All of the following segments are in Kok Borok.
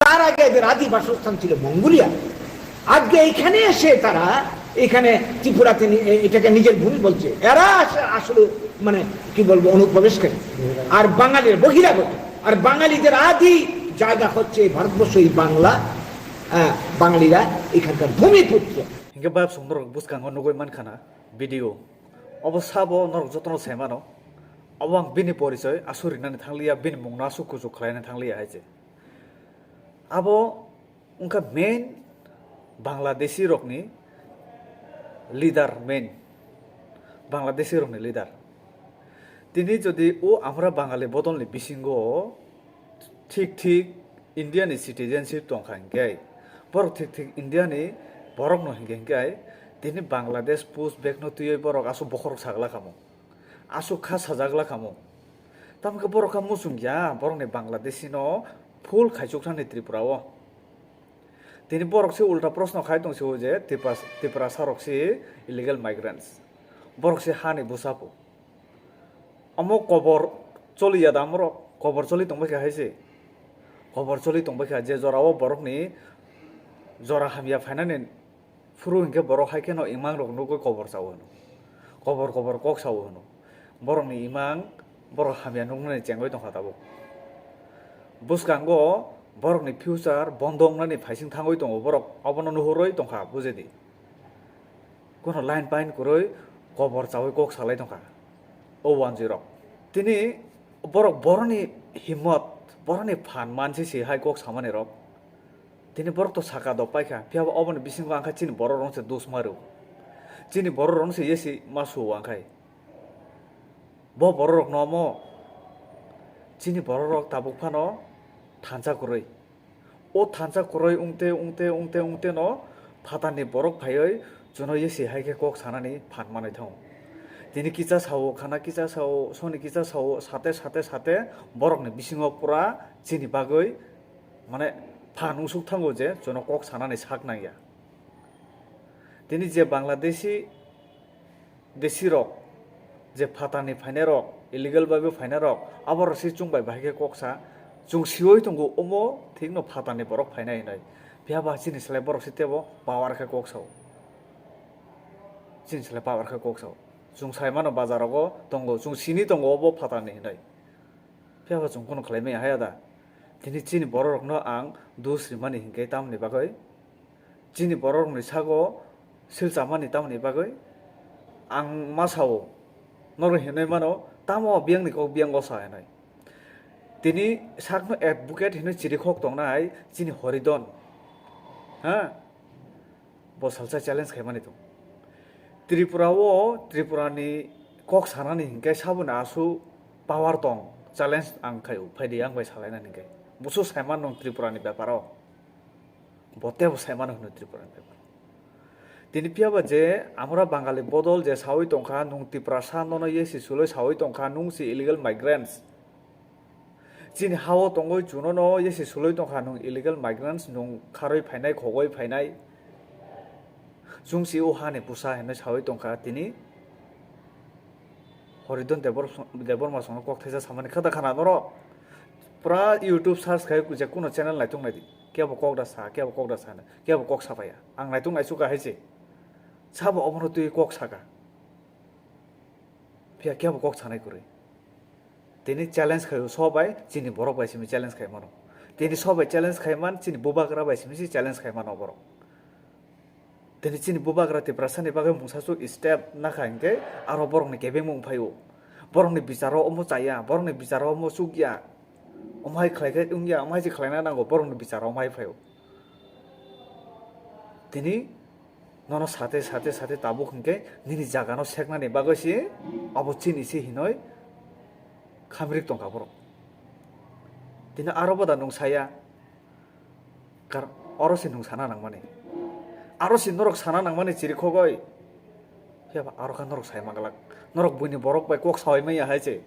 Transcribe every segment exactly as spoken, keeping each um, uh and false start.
তার আগে এদের আদি বাসস্থান ছিল মঙ্গোলিয়া। আজকে এখানে এসে তারা এখানে ত্রিপুরাতে নি-, এ-, এটাকে নিজের ভূমি বলছে। এরা আস-, আসলে মানে কি বলবো, অনুপ্রবেশকারী। আর বাঙালির বহিরাগত। আর বাঙালিদের আদি জায়গা হচ্ছে এই ভারতবর্ষ, এই বাংলা। আহ, বাঙালিরা এখানকার ভূমিপুত্র। Hingke bayap songnorok bwskango nugui mankha na video. Obo sabo norok jotono sai mano. Obo ang bini porichoi aswk rinani thangliya, bini mungno aswk kuchuk khlaina thangliya hai se. Abo wngkha main Bangladeshi rokni leader, main Bangladeshi rokni leader. Tini jodi o amra Bangali bodolni bisingo thik thik India ni citizenship tongkha hinkhe, borok thik thik India ni borok no hinkhe hinkhe, tini Bangladesh push back no twiwi borok aswk bokhorok sagla kamo, aswk kha sajagla kamo. Tamokhe borok kha muchung ya, borok ni Bangladeshi no full khaichuk thani Tripura o. Tini borok se ulta proshno khai tong se o je Tipra-, Tiprasa rok se illegal migrants, borok se hani bwsa po. Omo kobor choli ya da amorok? Kobor choli tongbai kha hai se. Kobor choli tongbai kha je jora o borokni jora hamya phainani phuru hinkhe borok hai kheno imang rok nugwi kobor chao hwno. Kobor kobor kok sao hwno. Borokni imang borok hamya nuknani chengwi tongkha tabuk. Bwskango borokni future bondo wngnani phaising thangwi tongo borok, obono nuhurwi tongkha, bujidi. Kono line pain kwrwi kobor chawi kok salai tongkha o wanjwi rok. Tini borok boroni himmot, boroni phan mansi se hai kok samani rok. Tini borok to saka dok paikha, phiya bo oboni bisingo angkha chini borok rok se dos maru. Chini borok rok se yesi masu angkhai. Bo borok rok no omo chini borok rok tabuk phano thansa kwrwi. O thansa kwrwi wngte, wngte, wngte, wngte no phatarni borok phaiwi chuno yesi hai khe kok sanani phan manwi thango. Tini kisa sao, khana kisa sao, soni kisa sao, sate, sate, sate borokni bisingo pura chini bagwi, mane, phan wngsuk thango je chuno kok sanani sak nangya. Tini je Bangladeshi, Desi rok, je phatarni phainai rok, illegal bai bo phainai rok, abo rok se chwng bai bahai khe kok sa, chwng siwi tongo, omo thikno phatarni borok phainai hinwi. Phiya ba chini slai borok se tebo power khe kok sao. Chini slai power khe kok sao. Chwng sai mano bazar rogo tongo, chwng sini tongo obo phatarni hinwi. Phiya ba chwng kunu khlai maya haya da? Tini chini borok rokno ang dos rimani hinkhe tamni bagwi? Chini borok rokni sago sil chamani tamni bagwi? Ang ma sao, norok hinwi mano, tamo biyangni kok biyango sa hinwi. Tini sakno advocate hinwi chirikhok tongnai chini Horidon. Ha? Bo salsa challenge khaimani tong. Tripura o, Tripura ni kok sanani hinkhe saboni asu power tong, challenge ang khaio, phaidi ang bai salainani hinkhe. Busu saiman nung Tripura ni bepar o. Bo tebo saiman hwnwi Tripura ni bepar. Tini phiya ba je amra Bangali bodol je sawi tongkha, nung Tiprasa nono yesi suloi sawi tongkha, nung si illegal migrants. Chini hao tongwi chunono yesi suloi tongkha, nung illegal migrants, nung kharwi phainai, khogoi phainai. Chwng si o hani pusa hinwi sawi tongkha tini. Horidon Debor-, Debbarma songno kok thaisa samani kha da khana norok. Pura YouTube search khai je kuno channel naitung naidi. Kebo kok da sa, kebo kok da sa, kebo kok sapaya. Ang naitung naisukha hai se. Sabo obono twi kok saka. Phiya kebo kok sanai kwrwi. Tini challenge khaio, sobai chini borok bai simi challenge khai mano. Tini sobai challenge khai man, chini bubagra bai simi si challenge khai mano borok. Tini chini bubagra Tiprasa ni bagwi mungsa su step nakha hinkhe aro borokni kebengmung phaio. Borokni bicharo omo chaya, borokni bicharo omo chukya. Omo hai khlai khe wngya, omo hai se khlaina nango, borokni bicharo omo hai phaio. Tini nono sate, sate, sate tabuk hinkhe nini jagano seknani bagwi se abo chini se hinoi khamrik tongkha borok. Tini aro boda nung saya, kar-, oro se nung sana nangmani. Aro se norok sana nangmani chirikhogoi. Phiya ba aro kha norok sai manglak. Norok buini borok bai kok sawi maya hai se.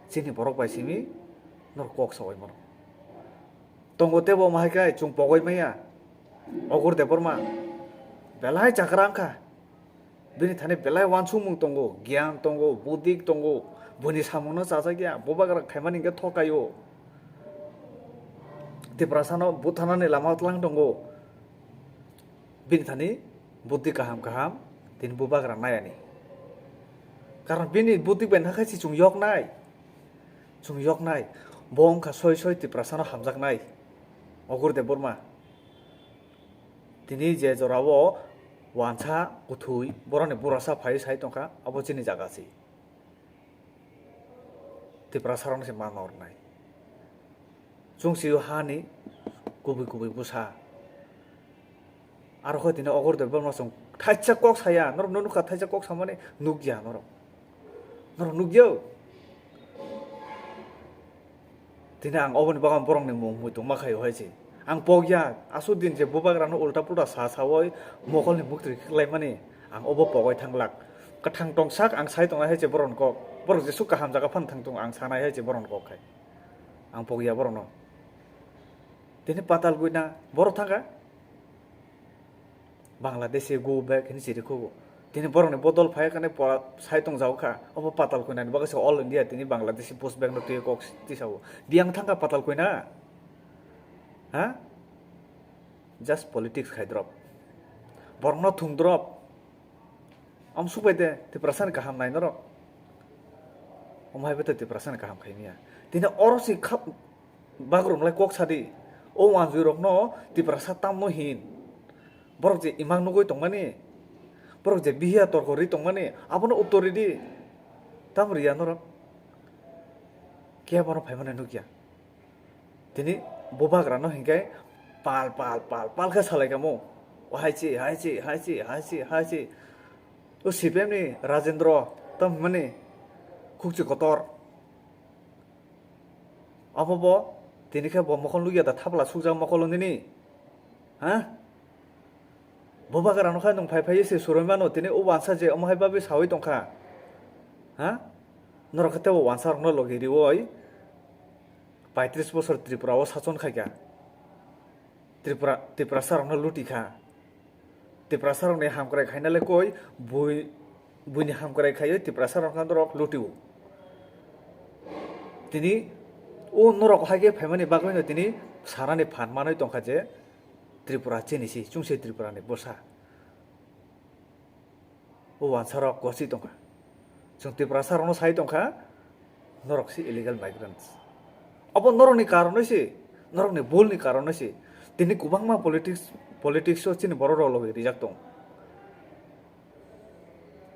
Chini borok bai simi norok kok sawi mano. Tongo tebo omo hai khe chwng pogoi maya. Ogur Debbarma belai chakra wngkha. Bini thani belai uansukmung tongo, giyan tongo, budik tongo. Buini samungno chajakya, bubagra khaimani hinkhe thokaio. Tiprasano buthanani lama tlang tongo. Bini thani buddhi kaham kaham tini bubagra nayani. Karon bini buddhi bai nakhai si chwng yoknai. Chwng yoknai. Bo wngkha soi soi Tiprasano hamjaknai. Ogur Debbarma. Tini je jorao wansa kuthwi borokni burasa phai sai tongkha, abo chini jaga si. Tiprasarokno se ma nornai. Chwng sio hani kubui kubui bwsa. Aro hoi tini Ogur Debbarma chwng thaisa kok saya, norok no nukha thaisa kok samani nukya norok. Norok nukya. Tini ang oboni bagwi borokni mung muitu ma khaio hai se. Ang pokya, aswk din je bubagrano ulta pulta sa sawi mokolni muktri khlaimani ang obo pogwi thanglak. Kwthang tongsak ang sai tongnai hai se borokni kok. Borok jesuk kaham jaga phano thang tongo ang sanai hai se borokni kok khai. Ang pokya borokno. Tini patal gwina borok thangkha. Bangladeshi go back hinwi chiri khugo. Tini borokni bodol phai kane pora sai tongjago kha. Obo patal koinani bagwi se all India tini Bangladeshi post bag no twi kok tisao. Biyang thangkha patal koina? Ha? Just politics khai drop. Borokno thung drop. Am subai de Tiprasani kaham nai norok. Omo hai bete Tiprasani kaham khai miya. Tini oro si khap bagrum lai kok sadi. O wanjui rokno Tiprasa tamno hin. Borok je imang nugui tongmani. Borok je bihiya torkori tongmani. Abono uttor ridi. Tam riya norok. Khe abono phaimani nukya. Tini bubagrano hinkhe pal pal pal pal khe salai kamo. O hai chi, hai chi, hai chi, hai chi, hai chi. O C P M ni Rajendra tam hwnmani khukchi kotor. Abo bo tini khe bo mokol nukya da thapla sukjak mokol nini. Ha? Bubagrano khe nwng phai phai se suroi mano tini o wansa je omo hai babi sawi tongkha. Ha? Norok khe tebo wansa rokno logi riwoi. Paitris bosor Tripura o sachon khaikha. Tripura, Tiprasa rokno luti kha. Tiprasa rokni hamkrai khaina le koi bui, buini hamkrai khaiwi Tiprasa rokno norok lutio. Tini o norok hai khe phaimani bagwino tini sanani phan manwi tongkha je Tripura chini si, chwngse Tripura ni bwsa. O wansarok kosi tongkha. Chwng Tiprasarokno sai tongkha, norok se illegal migrants. Abo norokni karonwi se, norokni bhulni karonwi se. Tini kwbangma politics, politics-o chini borok rok logi rijak tong.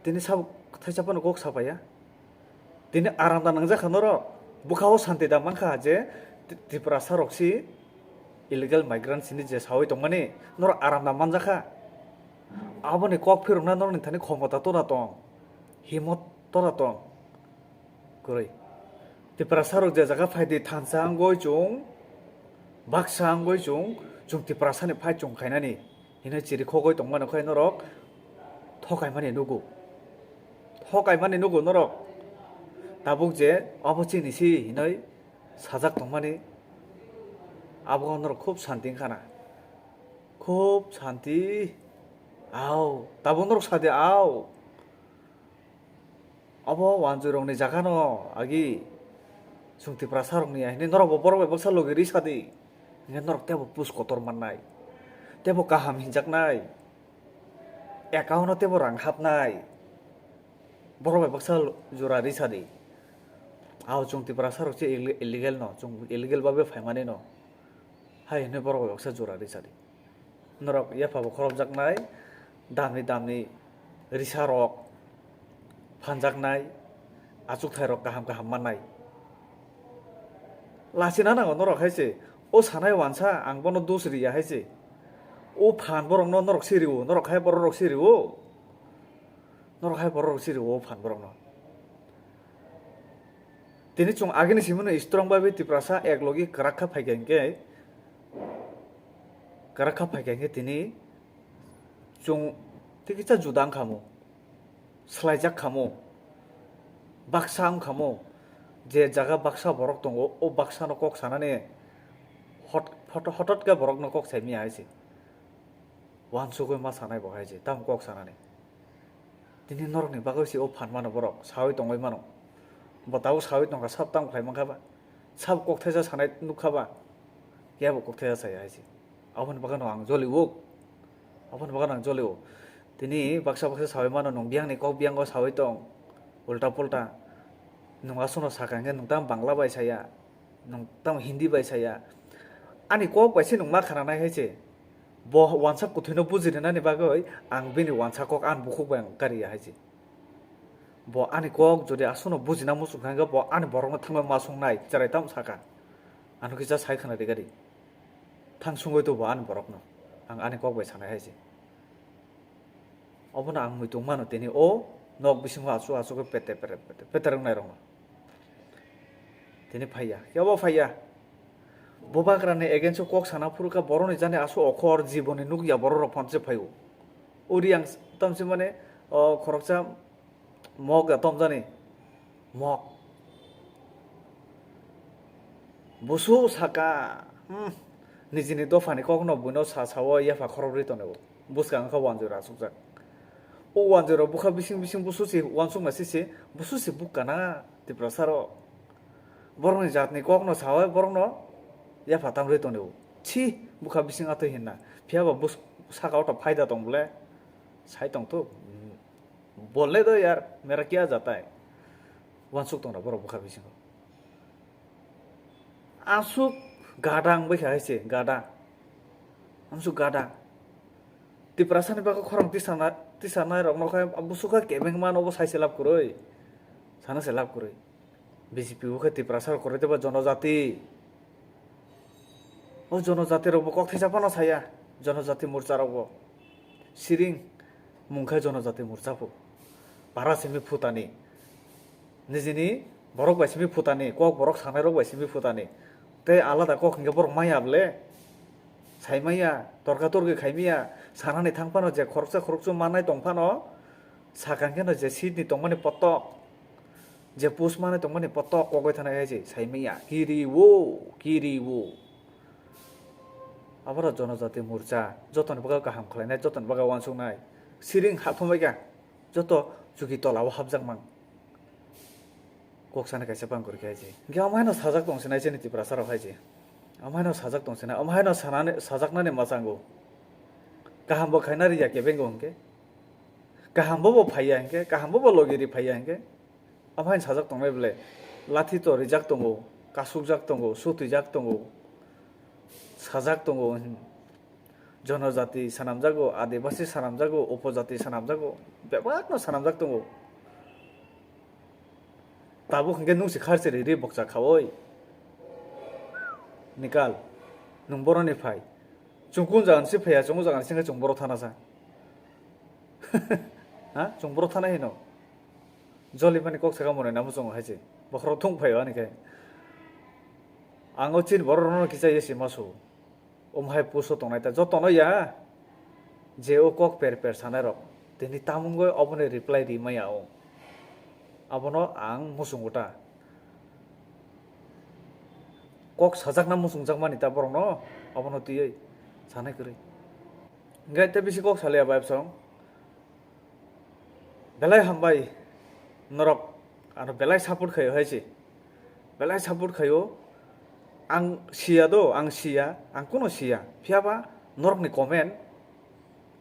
Tini sabo thaisa phano kok sapaiya. Tini aram da nangjak kha norok. Bwkha-o santi da mankha je Ti-, Tiprasa rok si illegal migrant sini je sawi tongmani norok aram da manjak kha. Aboni kok phirokna norokni thani khomota tora tong, himot tora tong. Kwrwi. Tiprasa rok je jaga phai di thansa wngwi chwng, baksa wngwi chwng, chwng Tiprasani phai chwng khainani. Hino chiri khogwi tongmani khe norok thokaimani nugo. Thokaimani nugo norok. Tabuk je obo chini si hinoi sajak tongmani. Abo norok khub santi wngkha na. Khub santi. Au, tabuk norok sadi au. Obo wanjui rokni jaga no agi chwng Tiprasa rokni ya hinwi norok bo borok bai baksa logi ri sadi. Hinkhe norok tebo pus kotor mannai. Tebo kaham hinjaknai. Account o tebo rang hapnai. Borok bai baksa jora ri sadi. Ao chwng Tiprasa rok se ille-, illegal no, chwng illegal babe phaimani no. Hai hinwi borok bai baksa jora ri sadi. Norok yapha bo khorokjaknai, damni damni risa rok phanjaknai, achukthai rok kaham kaham mannai. Lachina nango norok hai se, o sanai wansa ang bono dos riya hai se. O phan borok no norok si riwo, norok hai borok rok si riwo. Norok hai borok rok si riwo o phan borok no. Tini chwng agini simi no strong bai bai Tiprasa ek logi kwrak kha phaikha hinkhe, kwrak kha phaikha hinkhe tini chwng tikisa juda wngkha mo, swlaijak kha mo, baksa wngkha mo, je jaga baksa borok tongo, o baksa no kok sanani hot-, hot-, hotot khe borok no kok sai maya hai se. Wansugwi ma sanai bo hai se, tamo kok sanani. Tini norokni bagwi se o phan mano borok, sawi tongwi mano. Bo tabuk sawi tongkha, sab tamo khlai mankha ba? Sab kok thaisa sanai nukha ba? Kebo kok thaya saya hai se. Aboni bagano ang jolio. Aboni bagano ang jolio. Tini baksa baksa sawi mano, nwng biyangni kok biyango sawi tong. Ulta pulta. Nwng aswkno sakha hwnkhe nwng tamo Bangla bai saya. Nwng tamo Hindi bai saya. Ani kok bai se nwng ma khananai hai se. Bo wansa kwthwino bujirinani bagwi ang bini wansa kok ani bukhuk bai ang kariya hai se. Bo ani kok jodi aswkno bujina muchung kha hwnkhe bo ani borokno thangma ma songnai, cherai tamo sakha. Ano kisa sai khwna rigadi. Thang sungwi tubo ani borokno. Ang ani kok bai sanai hai se. Obono ang muitung mano tini o nok bisingo achu achu khe pete pere pete pete wngnai rokno. Tini phaiya, kebo phaiya. Bubagrani against o kok sana phuru kha boroni jani achu okhor jiboni nukya borok rok phone se phaio. Uri ang tamsi mane o khoroksa mok ya tomjani mok. Busu saka, hmm, nijini dophani kokno buino sa sao yapha khorok rwi tongo. Bwskang kha wanjui rok achukjak. O wanjui rok bwkha bising bising busu si wansukna sisi, busu si bukkana Tiprasa rok. Borokni jatni kokno sao borokno yapha tam rwi tongo. Chi, bwkha bising atwi hinna. Phiya ba bus-, saka o to phaida tong bole. Sai tong tu. Bolle do yar, mera kya jata hai? Wansuk tong rok borok bwkha bisingo. Aswk gada wngwi kha hai se, gada. Aswk gada. Tiprasa ni bagwi khorang tisana, tisanai rok no khai, busu kha kebeng mano bo sai se lab kwrwi. Sana se lab kwrwi. B J P bo khe Tiprasa rok kwrwi tei bo jonojati. O jonojati rok bo kok thaisa phano saya, jonojati morcha rok bo. Siring mung khe jonojati morcha pho. Para simi phutani. Nijini borok bai simi phutani, kok borok sanai rok bai simi phutani. Tei alada kok hinkhe borok maya bole. Sai maya, torka torki khai maya, sanani thang phano je khoroksa khoroksa manai tong phano, sakang kheno je seat ni tongmani potok. Je post manwi tongmani potok kogwi thanai hai se, sai manya, kiri o, kiri o. Aboro jonojati morcha, jotoni bagwi kaham khlainai, jotoni bagwi wansuknai. Siring haphumaikha, joto chuki tola o hapjakmang. Kok sana kaisa bang kwrwi khe hai se. Hinkhe omo haino sajak tong sinai chini Tiprasa rok hai se. Omo haino sajak tong sinai, omo haino sanani, sajaknani mwchango. Kaham bo khaina riya kebengo hinkhe. Kaham bo bo phaiya hinkhe, kaham bo bo logi ri phaiya hinkhe. Omo haino sajak tongnai bwle, lathi to rijak tongo, kasukjak tongo, sutwijak tongo, sajak tongo, hmm. Jonojati swnamjago, adibasi swnamjago, upojati swnamjago, bebakno swnamjak tongo. Tabuk hinkhe nwng se kharchi ri ri bokcha khaui. Nikal, nwng boroni phai. Chwng kun jaga ni se phaiya, chwng o jaga ni se wngkha chwng borok thana sa. Ha? Chwng borok thana hino. Joli mani kok saka mwnwi namo chwng hai se. Bokhorok thung phaio ani khe. Ang o chini borok rokno kisa yesi masu. Omo hai puso tongnai ta jotono ya. Je o kok per per sanai rok. Tini tamungoi oboni reply ri maya o. Abono ang muchungo ta. Kok sajakna muchungjak mani ta borokno. Abono twiwi sanai kwrwi. Hinkhe tei bisi kok salia bai bwsong. Belai hambai norok ano belai support khaio hai se. Belai support khaio. Ang siya do, ang siya, ang kuno siya. Phiyaba norokni comment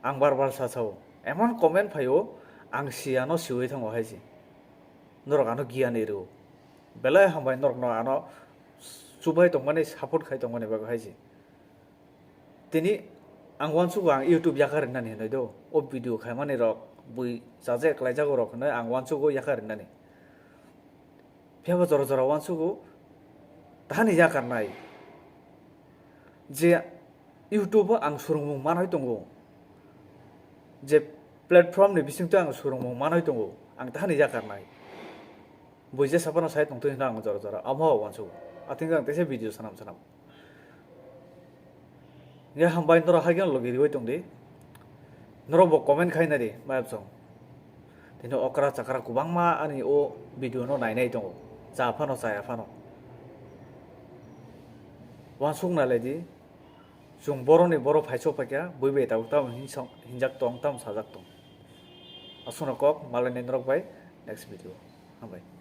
ang bar bar sa sao. Emon comment phaio ang siyano siwi thango hai se. Norok ano giyan rio. Belai hambai norokno ano chubai tongmani, support khai tongmani bagwi hai se. Tini ang uansugo ang YouTube yakar rinani hinwi do. O video khaimani rok bui chajak khlaijago rok hinwi ang uansugo yakar rinani. Phiyaba jora jora uansugo tahani yakarnai. Je YouTube o ang surungmung manwi tongo. Je platform ni bisingtwi ang surungmung manwi tongo. Ang tahani yakarnai. Bui jesa phano sai tongtwi hino ang jora jora. Amo uansugo. Athing ang teisa video sanam sanam. Hinkhe hambai norok haikhe logi riwi tongdi. Norok bo comment khaina di, mayap song. Tini okra chakra kwbangma ani o video no nainai tongo. Cha phano chaya phano. Uansuk nai lai di. Chwng boroni boro phaiso phaikha, bui bai tabuk tamo hinsong, hinjak tong, tamo sajak tong. Aswkno kok, malai nai norok bai next video. Hambai.